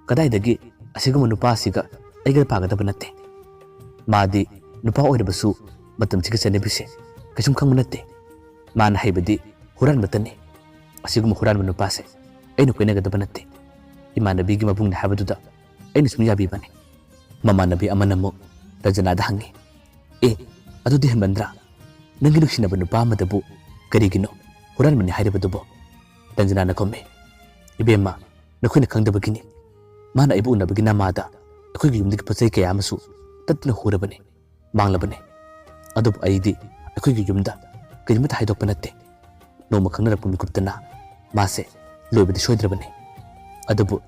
ꯀꯗꯥꯏꯗꯒꯤ ꯑꯁꯤꯒꯨꯝꯕ ꯅꯨꯄꯥ ꯑꯁꯤꯒ ꯑꯩꯒ ꯄꯥꯒꯗꯕ ꯅꯠꯇꯦ꯫ ꯃꯥꯗꯤ ꯅꯨꯄꯥ ꯑꯣꯏꯔꯕꯁꯨ ꯃꯇꯝꯁꯤꯒꯤ ꯆꯠꯅꯕꯤꯁꯦ ꯀꯩꯁꯨꯝ ꯈꯪꯕ ꯅꯠꯇꯦ꯫ ꯃꯥꯅ ꯍꯩꯕꯗꯤ ꯍꯨꯔꯥꯟꯕꯇꯅꯤ꯫ ꯑꯁꯤꯒꯨꯝꯕ ꯍꯨꯔꯥꯟꯕ ꯅꯨꯄꯥꯁꯦ ꯑꯩꯅ ꯀꯣꯏꯅꯒꯗꯕ ꯅꯠꯇꯦ꯫ ꯏꯃꯥꯟꯅꯕꯤꯒꯤ ꯃꯕꯨꯡꯅꯦ ꯍꯥꯏꯕꯗꯨꯗ ꯑꯩꯅ ꯁꯨꯝ ꯌꯥꯕꯤꯕꯅꯤ꯫" ꯃꯃꯥꯟꯅꯕꯤ ꯑꯃꯅ ꯑꯃꯨꯛ ꯔꯟꯖꯅꯥꯗ ꯍꯪꯉꯤ, "ꯑꯦ, ꯑꯗꯨꯗꯤ ꯍꯦꯟꯃꯟꯗ꯭ꯔꯥ? ꯅꯪꯒꯤ ꯅꯨꯡꯁꯤꯅꯕ ꯅꯨꯄꯥ ꯑꯃꯗꯕꯨ ꯀꯔꯤꯒꯤꯅꯣ ꯍꯨꯔꯥꯟꯕꯅꯤ ꯍꯥꯏꯔꯤꯕꯗꯨꯕꯣ?" ꯔꯟꯖꯅꯥꯅ ꯈꯨꯝꯃꯤ, "ꯏꯕꯦꯝꯃ, ꯅꯈꯣꯏꯅ ꯈꯪꯗꯕꯒꯤꯅꯤ꯫ ꯃꯥꯅ ꯑꯩꯕꯨ ꯎꯅꯕꯒꯤ ꯅꯃꯥꯗ ꯑꯩꯈꯣꯏꯒꯤ ꯌꯨꯝꯗꯒꯤ ꯄꯣꯠ ꯆꯩ ꯀꯌꯥ ꯑꯃꯁꯨ ꯇꯠꯇꯅ ꯍꯨꯔꯕꯅꯤ, ꯃꯥꯡꯂꯕꯅꯤ꯫ ꯑꯗꯨꯕꯨ ꯑꯩꯗꯤ ꯑꯩꯈꯣꯏꯒꯤ ꯌꯨꯝꯗ ꯀꯔꯤꯃꯠꯇ ꯍꯥꯏꯗꯣꯛꯄ ꯅꯠꯇꯦ꯫ ꯅꯣꯡꯃ ꯈꯪꯅꯔꯛꯄ ꯃꯤꯀꯨꯞꯇꯅ ꯃꯥꯁꯦ ꯂꯣꯏꯕꯗꯤ ꯁꯣꯏꯗ꯭ꯔꯕꯅꯤ꯫ ꯑꯗꯨꯕꯨ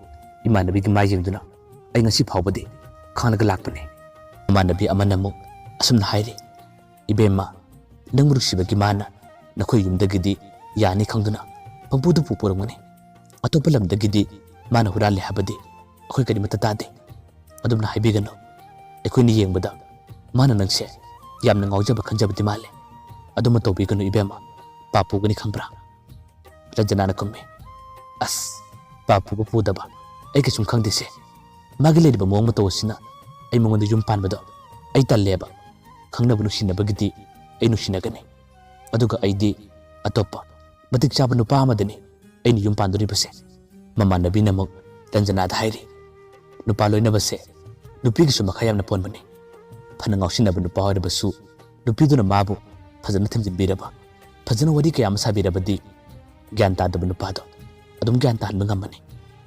ꯏꯃꯥꯟꯅꯕꯤꯒꯤ ꯃꯥꯏ ꯌꯦꯡꯗꯨꯅ ꯑꯩ ꯉꯁꯤ ꯐꯥꯎꯕꯗꯤ ꯈꯥꯡꯂꯒ ꯂꯥꯛꯄꯅꯤ꯫" ꯃꯃꯥꯟꯅꯕꯤ ꯑꯃꯅ ꯑꯃꯨꯛ ꯑꯁꯨꯝꯅ ꯍꯥꯏꯔꯤ, "ꯏꯕꯦꯝꯃ, ꯅꯪꯕꯨ ꯅꯨꯡꯁꯤꯕꯒꯤ ꯃꯥꯅ ꯅꯈꯣꯏ ꯌꯨꯝꯗꯒꯤꯗꯤ ꯌꯥꯅꯤ ꯈꯪꯗꯨꯅ ꯄꯪꯄꯨꯗ ꯄꯨꯄꯨꯔꯝꯒꯅꯤ꯫ ꯑꯇꯣꯞꯄ ꯂꯝꯗꯒꯤꯗꯤ ꯃꯥꯅ ꯍꯨꯔꯥꯜꯂꯦ ꯍꯥꯏꯕꯗꯤ ꯑꯩꯈꯣꯏ ꯀꯔꯤꯃꯠꯇ ꯇꯥꯗꯦ꯫ ꯑꯗꯨꯝꯅ ꯍꯥꯏꯕꯤꯒꯅꯨ꯫ ꯑꯩꯈꯣꯏꯅ ꯌꯦꯡꯕꯗ ꯃꯥꯅ ꯅꯪꯁꯦ ꯌꯥꯝꯅ ꯉꯥꯎꯖꯕ ꯈꯟꯖꯕꯗꯤ ꯃꯥꯜꯂꯦ꯫ ꯑꯗꯨꯃ ꯇꯧꯕꯤꯒꯅꯨ ꯏꯕꯦꯝꯃ, ꯄꯥꯞ ꯄꯨꯒꯅꯤ ꯈꯪꯕ꯭ꯔꯥ?" ꯔꯟꯖꯅꯥꯅ ꯈꯨꯝꯃꯤ, "ꯑꯁ, ꯄꯥꯞ ꯄꯨꯕ ꯄꯨꯗꯕ ꯑꯩ ꯀꯩꯁꯨꯝ ꯈꯪꯗꯦꯁꯦ꯫ ꯃꯥꯒꯤ ꯂꯩꯔꯤꯕ ꯃꯑꯣꯡ ꯃꯇꯧ ꯑꯁꯤꯅ ꯑꯩ ꯃꯉꯣꯟꯗ ꯌꯨꯝ ꯄꯥꯟꯕꯗꯣ ꯑꯩ ꯇꯜꯂꯦꯕ꯫ ꯈꯪꯅꯕ ꯅꯨꯡꯁꯤꯅꯕꯒꯤꯗꯤ ꯑꯩ ꯅꯨꯡꯁꯤꯅꯒꯅꯤ꯫ ꯑꯗꯨꯒ ꯑꯩꯗꯤ ꯑꯇꯣꯞꯄ ꯃꯇꯤꯛ ꯆꯥꯕ ꯅꯨꯄꯥ ꯑꯃꯗꯅꯤ ꯑꯩꯅ ꯌꯨꯝ ꯄꯥꯟꯗꯣꯔꯤꯕꯁꯦ꯫ ꯃꯃꯥꯟꯅꯕꯤꯅ ꯑꯃꯨꯛ ꯔꯟꯖꯅꯥꯗ ꯍꯥꯏꯔꯤ, "ꯅꯨꯄꯥ ꯂꯣꯏꯅꯕꯁꯦ ꯅꯨꯄꯤꯒꯤꯁꯨ ꯃꯈꯥ ꯌꯥꯝꯅ ꯄꯣꯟꯕꯅꯤ꯫ ꯐꯅ ꯉꯥꯎꯁꯤꯟꯅꯕ ꯅꯨꯄꯥ ꯑꯣꯏꯔꯕꯁꯨ ꯅꯨꯄꯤꯗꯨꯅ ꯃꯥꯕꯨ ꯐꯖꯅ ꯊꯦꯝꯖꯤꯟꯕꯤꯔꯕ, ꯐꯖꯅ ꯋꯥꯔꯤ ꯀꯌꯥ ꯑꯃ ꯁꯥꯕꯤꯔꯕꯗꯤ ꯒ꯭ꯌꯥꯟ ꯇꯥꯗꯕ ꯅꯨꯄꯥꯗꯣ ꯑꯗꯨꯝ ꯒ꯭ꯌꯥꯟ ꯇꯥꯍꯟꯕ ꯉꯝꯃꯅꯤ꯫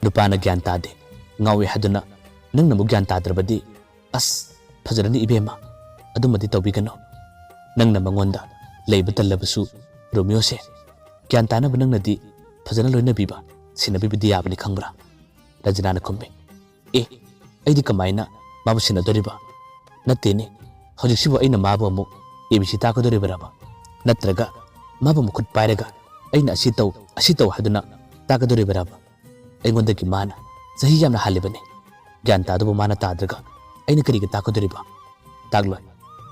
ꯅꯨꯄꯥꯅ ꯒ꯭ꯌꯥꯟ ꯇꯥꯗꯦ, ꯉꯥꯎꯏ ꯍꯥꯏꯗꯨꯅ ꯅꯪꯅ ꯑꯃꯨꯛ ꯒ꯭ꯌꯥꯟ ꯇꯥꯗ꯭ꯔꯕꯗꯤ ꯑꯁ, ꯐꯖꯔꯅꯤ ꯏꯕꯦꯝꯃ, ꯑꯗꯨꯃꯗꯤ ꯇꯧꯕꯤꯒꯅꯨ꯫ ꯅꯪꯅ ꯃꯉꯣꯟꯗ ꯂꯩꯕ ꯇꯜꯂꯕꯁꯨ ꯔꯣꯃꯤꯌꯣꯁꯦ ꯒ꯭ꯌꯥꯟ ꯇꯥꯅꯕ ꯅꯪꯅꯗꯤ ꯐꯖꯅ ꯂꯣꯏꯅꯕꯤꯕ, ꯁꯦꯟꯅꯕꯤꯕꯗꯤ ꯌꯥꯕꯅꯤ ꯈꯪꯕ꯭ꯔꯥ? ꯔꯟꯖꯅꯥꯅ ꯈꯨꯝꯃꯤ꯫ ꯑꯦ, ꯑꯩꯗꯤ ꯀꯃꯥꯏꯅ ꯃꯥꯕꯨ ꯁꯦꯟꯅꯗꯣꯔꯤꯕ? ꯅꯠꯇꯦꯅꯦ, ꯍꯧꯖꯤꯛꯁꯤꯕꯨ ꯑꯩꯅ ꯃꯥꯕꯨ ꯑꯃꯨꯛ A B C ꯇꯥꯛꯀꯗꯣꯔꯤꯕꯔꯕ? ꯅꯠꯇ꯭ꯔꯒ ꯃꯥꯕꯨ ꯃꯈꯨꯠ ꯄꯥꯏꯔꯒ ꯑꯩꯅ ꯑꯁꯤ ꯇꯧ, ꯑꯁꯤ ꯇꯧ ꯍꯥꯏꯗꯨꯅ ꯇꯥꯛꯀꯗꯣꯔꯤꯕꯔꯕ? ꯑꯩꯉꯣꯟꯗꯒꯤ ꯃꯥꯅ ꯆꯍꯤ ꯌꯥꯝꯅ ꯍꯜꯂꯤꯕꯅꯤ꯫ ꯒ꯭ꯌꯥꯟ ꯇꯥꯗꯧꯕ ꯃꯥꯅ ꯇꯥꯗ꯭ꯔꯒ ꯑꯩꯅ ꯀꯔꯤꯒꯤ ꯇꯥꯛꯀꯗꯣꯔꯤꯕ? ꯇꯥꯛꯂꯣꯏ꯫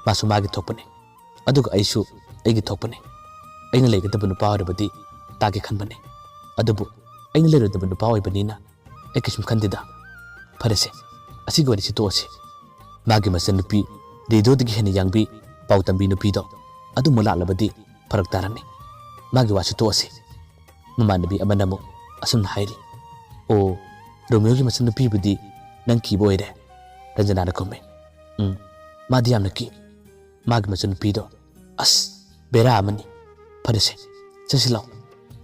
ꯃꯥꯁꯨ ꯃꯥꯒꯤ ꯊꯣꯛꯄꯅꯤ꯫ ꯑꯗꯨꯒ ꯑꯩꯁꯨ ꯑꯩꯒꯤ ꯊꯣꯛꯄꯅꯤ꯫ ꯑꯩꯅ ꯂꯩꯒꯗꯕ ꯅꯨꯄꯥ ꯑꯣꯏꯔꯕꯗꯤ ꯇꯥꯛꯀꯦ ꯈꯟꯕꯅꯤ꯫ ꯑꯗꯨꯕꯨ ꯑꯩꯅ ꯂꯩꯔꯣꯏꯗꯕ ꯅꯨꯄꯥ ꯑꯣꯏꯕꯅꯤꯅ ꯑꯩ ꯀꯩꯁꯨꯝ ꯈꯟꯗꯦꯗ꯫ ꯐꯔꯦꯁꯦ, ꯑꯁꯤꯒꯤ ꯋꯥꯔꯤꯁꯤ ꯇꯣꯛꯑꯁꯤ꯫ ꯃꯥꯒꯤ ꯃꯆꯟꯅꯨꯄꯤ ꯔꯦꯗꯤꯑꯣꯗꯒꯤ ꯍꯦꯟꯅ ꯌꯥꯡꯕꯤ ꯄꯥꯎ ꯇꯝꯕꯤ ꯅꯨꯄꯤꯗꯣ ꯑꯗꯨꯃꯨꯛ ꯂꯥꯛꯂꯕꯗꯤ ꯐꯔꯛ ꯇꯥꯔꯅꯤ꯫ ꯃꯥꯒꯤ ꯋꯥꯁꯨ ꯇꯣꯛꯑꯁꯤ꯫ ꯃꯃꯥꯟꯅꯕꯤ ꯑꯃꯅ ꯑꯃꯨꯛ ꯑꯁꯨꯝꯅ ꯍꯥꯏꯔꯤ, "ꯑꯣ, ꯔꯣꯃꯤꯌꯣꯒꯤ ꯃꯆꯟꯅꯨꯄꯤꯕꯨꯗꯤ ꯅꯪ ꯀꯤꯕ ꯑꯣꯏꯔꯦ?" ꯔꯟꯖꯅꯥꯅ ꯈꯨꯝꯃꯤ, "ꯎꯝ, ꯃꯥꯗꯤ ꯌꯥꯝꯅ ꯀꯤ꯫ ꯃꯥꯒꯤ ꯃꯆꯟꯅꯨꯄꯤꯗꯣ ꯑꯁ, ꯕꯦꯔꯥ ꯑꯃꯅꯤ꯫ ꯐꯔꯦꯁꯦ, ꯆꯠꯁꯤ ꯂꯥꯎ꯫"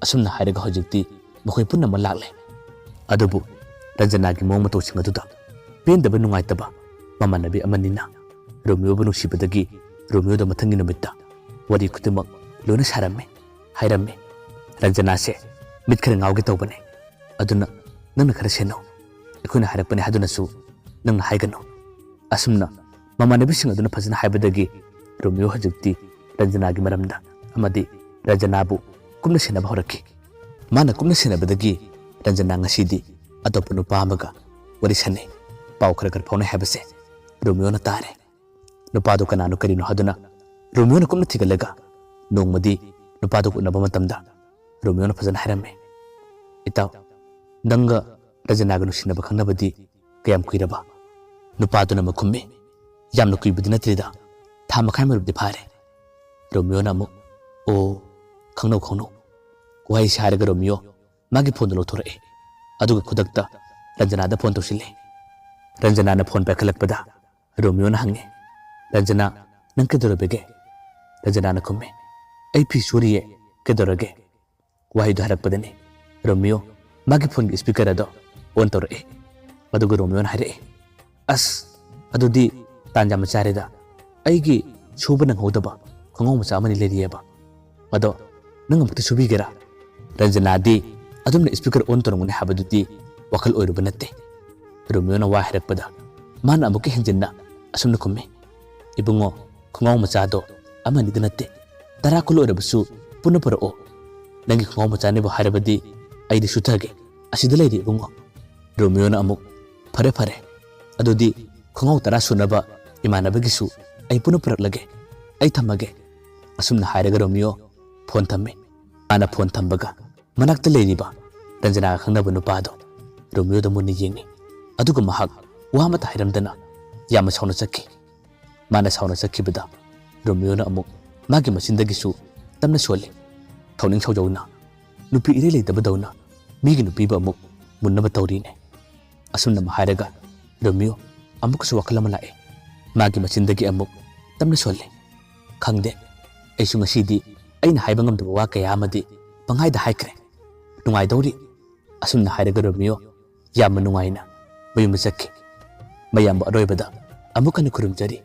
ꯑꯁꯨꯝꯅ ꯍꯥꯏꯔꯒ ꯍꯧꯖꯤꯛꯇꯤ ꯃꯈꯣꯏ ꯄꯨꯟꯅꯃꯛ ꯂꯥꯛꯂꯦ꯫ ꯑꯗꯨꯕꯨ ꯔꯟꯖꯅꯥꯒꯤ ꯃꯑꯣꯡ ꯃꯇꯧꯁꯤꯡ ꯑꯗꯨꯗ ꯄꯦꯟꯗꯕ ꯅꯨꯡꯉꯥꯏꯇꯕ ꯃꯃꯥꯟꯅꯕꯤ ꯑꯃꯅꯤꯅ ꯔꯣꯃꯤꯌꯣꯕꯨ ꯅꯨꯡꯁꯤꯕꯗꯒꯤ ꯔꯣꯃꯤꯌꯣꯗ ꯃꯊꯪꯒꯤ ꯅꯨꯃꯤꯠꯇ ꯋꯥꯔꯤ ꯈꯨꯗꯤꯡꯃꯛ ꯂꯣꯏꯅ ꯁꯥꯔꯝꯃꯤ, ꯍꯥꯏꯔꯝꯃꯤ꯫ ꯔꯟꯖꯅꯥꯁꯦ ꯃꯤꯠ ꯈꯔ ꯉꯥꯎꯒꯦ ꯇꯧꯕꯅꯦ꯫ ꯑꯗꯨꯅ ꯅꯪꯅ ꯈꯔ ꯁꯦꯟꯅꯧ꯫ ꯑꯩꯈꯣꯏꯅ ꯍꯥꯏꯔꯛꯄꯅꯦ ꯍꯥꯏꯗꯨꯅꯁꯨ ꯅꯪꯅ ꯍꯥꯏꯒꯅꯨ꯫ ꯑꯁꯨꯝꯅ ꯃꯃꯥꯟꯅꯕꯤꯁꯤꯡ ꯑꯗꯨꯅ ꯐꯖꯅ ꯍꯥꯏꯕꯗꯒꯤ ꯔꯣꯃꯤꯌꯣ ꯍꯧꯖꯤꯛꯇꯤ ꯔꯟꯖꯅꯥꯒꯤ ꯃꯔꯝꯗ ꯑꯃꯗꯤ ꯔꯟꯖꯅꯥꯕꯨ ꯀꯨꯞꯅ ꯁꯦꯟꯅꯕ ꯍꯧꯔꯛꯈꯤ꯫ ꯃꯥꯅ ꯀꯨꯞꯅ ꯁꯦꯟꯅꯕꯗꯒꯤ ꯔꯟꯖꯅꯥ ꯉꯁꯤꯗꯤ ꯑꯇꯣꯞꯄ ꯅꯨꯄꯥ ꯑꯃꯒ ꯋꯥꯔꯤ ꯁꯥꯟꯅꯩ, ꯄꯥꯎ ꯈꯔ ꯈꯔ ꯐꯥꯎꯅꯩ ꯍꯥꯏꯕꯁꯦ ꯔꯣꯃꯤꯌꯣꯅ ꯇꯥꯔꯦ꯫ ꯅꯨꯄꯥꯗꯨ ꯀꯅꯥꯅꯣ ꯀꯔꯤꯅꯣ ꯍꯥꯏꯗꯨꯅ ꯔꯣꯃꯤꯌꯣꯅ ꯀꯨꯞꯅ ꯊꯤꯒꯠꯂꯒ ꯅꯣꯡꯃꯗꯤ ꯅꯨꯄꯥꯗꯨꯒ ꯎꯅꯕ ꯃꯇꯝꯗ ꯔꯣꯃꯤꯌꯣꯅ ꯐꯖꯅ ꯍꯥꯏꯔꯝꯃꯤ, "ꯏꯇꯥꯎ, ꯅꯪꯒ ꯔꯟꯖꯅꯥꯒ ꯅꯨꯡꯁꯤꯅꯕ ꯈꯪꯅꯕꯗꯤ ꯀꯌꯥꯝ ꯀꯨꯏꯔꯕ?" ꯅꯨꯄꯥꯗꯨꯅ ꯑꯃꯨꯛ ꯈꯨꯝꯃꯤ, "ꯌꯥꯝꯅ ꯀꯨꯏꯕꯗꯤ ꯅꯠꯇ꯭ꯔꯤꯗ, ꯊꯥ ꯃꯈꯥꯏ ꯃꯔꯨꯞꯇꯤ ꯐꯥꯔꯦ"꯫ ꯔꯣꯃꯤꯌꯣꯅ ꯑꯃꯨꯛ, "ꯑꯣ, ꯈꯪꯅꯧ ꯈꯪꯅꯧ"꯫ ꯋꯥꯍꯩꯁꯤ ꯍꯥꯏꯔꯒ ꯔꯣꯃꯤꯌꯣ ꯃꯥꯒꯤ ꯐꯣꯟꯗꯨ ꯂꯧꯊꯣꯔꯛꯑꯦ꯫ ꯑꯗꯨꯒ ꯈꯨꯗꯛꯇ ꯔꯟꯖꯅꯥꯗ ꯐꯣꯟ ꯇꯧꯁꯤꯜꯂꯦ꯫ ꯔꯟꯖꯅꯥꯅ ꯐꯣꯟ ꯄꯥꯏꯈꯠꯂꯛꯄꯗ ꯔꯣꯃꯤꯌꯣꯅ ꯍꯪꯉꯦ, "ꯔꯟꯖꯅꯥ, ꯅꯪ ꯀꯩꯗꯧꯔꯕꯒꯦ?" ꯔꯟꯖꯅꯥꯅ ꯈꯨꯝꯃꯦ, "ꯑꯩ ꯐꯤ ꯁꯨꯔꯤꯌꯦ, ꯀꯩꯗꯧꯔꯒꯦ?" ꯋꯥꯍꯩꯗꯨ ꯍꯥꯏꯔꯛꯄꯗꯅꯤ ꯔꯣꯃꯤꯌꯣ ꯃꯥꯒꯤ ꯐꯣꯟꯒꯤ ꯁ꯭ꯄꯤꯀꯔ ꯑꯗꯣ ꯑꯣꯟ ꯇꯧꯔꯛꯑꯦ꯫ ꯑꯗꯨꯒ ꯔꯣꯃꯤꯌꯣꯅ ꯍꯥꯏꯔꯛꯑꯦ, "ꯑꯁ, ꯑꯗꯨꯗꯤ ꯇꯥꯟ ꯌꯥꯝꯅ ꯆꯥꯔꯦꯗ꯫ ꯑꯩꯒꯤ ꯁꯨꯕ ꯅꯪꯍꯧꯗꯕ ꯈꯣꯡꯒ꯭ꯔꯥꯎ ꯃꯆꯥ ꯑꯃꯅꯤ ꯂꯩꯔꯤꯑꯕ꯫ ꯑꯗꯣ ꯅꯪ ꯑꯃꯨꯛꯇ ꯁꯨꯕꯤꯒꯦꯔꯥ?" ꯔꯟꯖꯅꯥꯗꯤ ꯑꯗꯨꯝꯅ ꯁ꯭ꯄꯤꯀꯔ ꯑꯣꯟ ꯇꯧꯔꯝꯒꯅꯤ ꯍꯥꯏꯕꯗꯨꯗꯤ ꯋꯥꯈꯜ ꯑꯣꯏꯔꯨꯕ ꯅꯠꯇꯦ꯫ ꯔꯣꯃꯤꯌꯣꯅ ꯋꯥ ꯍꯥꯏꯔꯛꯄꯗ ꯃꯥꯅ ꯑꯃꯨꯛꯀ ꯍꯦꯟꯖꯤꯟꯅ ꯑꯁꯨꯝꯅ ꯈꯨꯝꯃꯤ, "ꯏꯕꯨꯡꯉꯣ, ꯈꯣꯡꯒ꯭ꯔꯥꯎ ꯃꯆꯥꯗꯣ ꯑꯃꯅꯤꯗ ꯅꯠꯇꯦ, ꯇꯔꯥ ꯀꯨꯟ ꯑꯣꯏꯔꯕꯁꯨ ꯄꯨꯟꯅ ꯄꯨꯔꯛꯑꯣ꯫ ꯅꯪꯒꯤ ꯈꯣꯡꯒ꯭ꯔꯥꯎ ꯃꯆꯥꯅꯦꯕꯨ ꯍꯥꯏꯔꯕꯗꯤ ꯑꯩꯗꯤ ꯁꯨꯊꯒꯦ꯫ ꯑꯁꯤꯗ ꯂꯩꯔꯦ ꯏꯕꯨꯡꯉꯣ"꯫ ꯔꯣꯃꯤꯌꯣꯅ ꯑꯃꯨꯛ, "ꯐꯔꯦ ꯐꯔꯦ, ꯑꯗꯨꯗꯤ ꯈꯣꯡꯒ꯭ꯔꯥꯎ ꯇꯔꯥ ꯁꯨꯅꯕ ꯏꯃꯥꯟꯅꯕꯒꯤꯁꯨ ꯑꯩ ꯄꯨꯟꯅ ꯄꯨꯔꯛꯂꯒꯦ꯫ ꯑꯩ ꯊꯝꯃꯒꯦ"꯫ ꯑꯁꯨꯝꯅ ꯍꯥꯏꯔꯒ ꯔꯣꯃꯤꯌꯣ ꯐꯣꯟ ꯊꯝꯃꯤ꯫ ꯃꯥꯅ ꯐꯣꯟ ꯊꯝꯕꯒ ꯃꯅꯥꯛꯇ ꯂꯩꯔꯤꯕ ꯔꯟꯖꯅꯥꯒ ꯈꯪꯅꯕ ꯅꯨꯄꯥꯗꯣ ꯔꯣꯃꯤꯌꯣꯗ ꯃꯨꯟꯅ ꯌꯦꯡꯉꯤ꯫ ꯑꯗꯨꯒ ꯃꯍꯥꯛ ꯋꯥ ꯑꯃꯠꯇ ꯍꯥꯏꯔꯝꯗꯅ ꯌꯥꯝꯅ ꯁꯥꯎꯅ ꯆꯠꯈꯤ꯫ ꯃꯥꯅ ꯁꯥꯎꯅ ꯆꯠꯈꯤꯕꯗ ꯔꯣꯃꯤꯌꯣꯅ ꯑꯃꯨꯛ ꯃꯥꯒꯤ ꯃꯆꯤꯟꯗꯒꯤꯁꯨ ꯇꯞꯅ ꯁꯣꯜꯂꯤ, ꯁꯥꯎꯅꯤꯡ ꯁꯥꯎꯖꯧꯅ, ꯅꯨꯄꯤ ꯏꯔꯩ ꯂꯩꯇꯕꯗꯧꯅ ꯃꯤꯒꯤ ꯅꯨꯄꯤꯕꯨ ꯑꯃꯨꯛ ꯃꯨꯟꯅꯕ ꯇꯧꯔꯤꯅꯦ꯫ ꯑꯁꯨꯝꯅ ꯍꯥꯏꯔꯒ ꯔꯣꯃꯤꯌꯣ ꯑꯃꯨꯛꯀꯁꯨ ꯋꯥꯈꯜ ꯑꯃ ꯂꯥꯛꯑꯦ꯫ ꯃꯥꯒꯤ ꯃꯆꯤꯟꯗꯒꯤ ꯑꯃꯨꯛ ꯇꯞꯅ ꯁꯣꯜꯂꯤ, "ꯈꯪꯗꯦ, ꯑꯩꯁꯨ ꯉꯁꯤꯗꯤ ꯑꯩꯅ ꯍꯥꯏꯕ ꯉꯝꯗꯕ ꯋꯥ ꯀꯌꯥ ꯑꯃꯗꯤ ꯄꯪꯍꯥꯏꯗ ꯍꯥꯏꯈ꯭ꯔꯦ꯫ ꯅꯨꯡꯉꯥꯏꯗꯧꯔꯤ"꯫ ꯑꯁꯨꯝꯅ ꯍꯥꯏꯔꯒ ꯔꯣꯃꯤꯌꯣ ꯌꯥꯝꯅ ꯅꯨꯡꯉꯥꯏꯅ ꯃꯌꯨꯝꯗ ꯆꯠꯈꯤ꯫ ꯃꯌꯥꯝꯕꯨ ꯑꯔꯣꯏꯕꯗ ꯑꯃꯨꯛ ꯍꯟꯅ ꯈꯨꯔꯨꯝꯖꯔꯤ꯫